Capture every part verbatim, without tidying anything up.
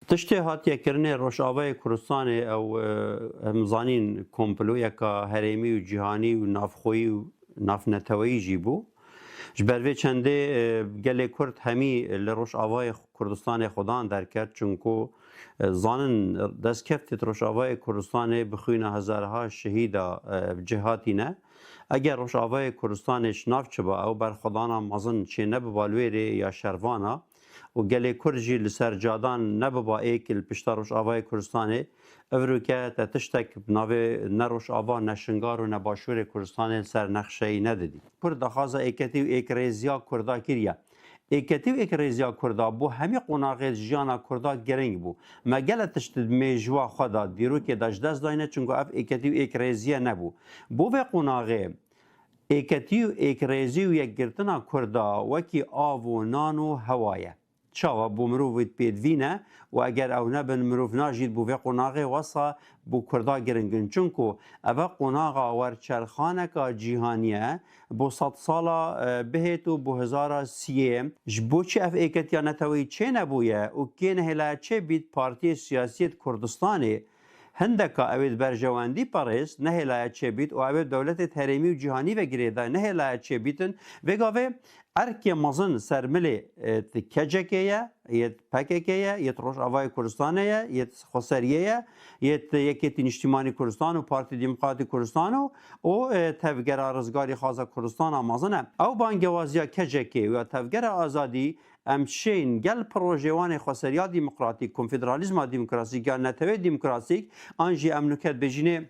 Tiştê hatiye kirinê Rojavayê Kurdistanê ew, e, em zanîn komployeka herêmî û cîhanî û navxweyî û navneteweyî jî bû. Ji ber vê çendê, e, gelê Kurd hemî li Rojavayê Kurdistanê xwedan derket, çunku, e, zanin destkeftê Rojavayê Kurdistanê bi xwîna hezarha şehîda, e, bi cih hatîne. Eger Rojavayê Kurdistanê ji nav çiba, ew berxwedana mezin çê nebiba li wê rê ya şervana û gelê Kurd jî li ser cadan nebiba êk li pişta Rojavayê Kurdistanê, evroke te tiştek bi navê ne Rojava, ne Şingar û ne Başûrê Kurdistanê li ser nexşeyî nedidî. Kurd daxwaza êketî û êkrêziya Kurda kiriye. Êketî û êkrêziya Kurda bo hemî qonaxê jiyana Kurda giring bû. Me gele tişt di mêjûa xwe de, dîrokê de ji dest dayne, çunku ev êketî û êkrêziye nebû. Bo vê qonaxê êketî û êkrêzî û yekgirtina Kurda wekî av û nan û hewa ye. Çawa bo mirovî pêdivî ne û eger ew nebin, mirov najît bo vê qonaxê wesa bo Kurda giring in. Çunku eve qonaxa werçerxaneka cîhanî ye, bo sedsala, e, bihêt û bo hezara siyê. Ji bo çi ev êketiya neteweyî çênebûye û kê nehêlaye çêbît? Partiyê siyasiyê di Kurdistanê hindeka ew ê di berjewendî perêst, nehêlaye çêbît û ew ê dewletê herêmî û cîhanî ve girêdayê, nehêlaye çêbîtin. Vê gavê erkê mezin ser milê, e, di K C K ye, yê di P K K ye, yê di Rojavayê Kurdistanê ye, yê di Xweseriyê ye, yê di Yekêtî Niştîmanî Kurdistan û Partî Demokratî Kurdistan û, û, e, Tevgera Rizgarî Xaza Kurdistana mezin e. Ew bangewaziya K C K ya Tevgera Azadî, em şên gel projê wan ê xweseriya demokratîk, konfederalîzma demokrasîk ya netewê demokrasîk, an jî em nuket bêjînê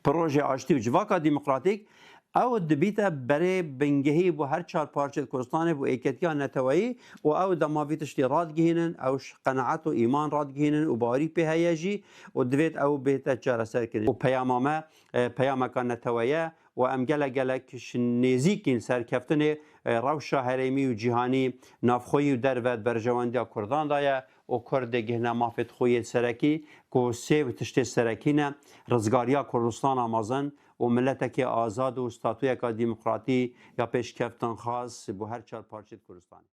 projê aştî û civaka demokratîk, ew dibîte berê bingehî bo her çar parçeyê Kurdistanê, bo êketiya neteweyî û ew dema vî tiştî radigihînin, ew ji qenaet û îman radigihînin û bawerî pê heye jî û divêt ew bête çareserkirin. Û peyama me, e, peyameka netewe ye û em gelek gelek ji nêzîkîn serkeftinê, e, rewşa herêmî û cîhanî, navxweyî û derve di berjewendiya Kurdan de ye û Kurd dê gihne mafê xwe yê serekî ku sê tiştê serekî ne, rizgariya Kurdistana mezin û miletekê azad û statuyeka demokratî ya pêşkeftinxwaz bo her çar parçeyê Kurdistanê.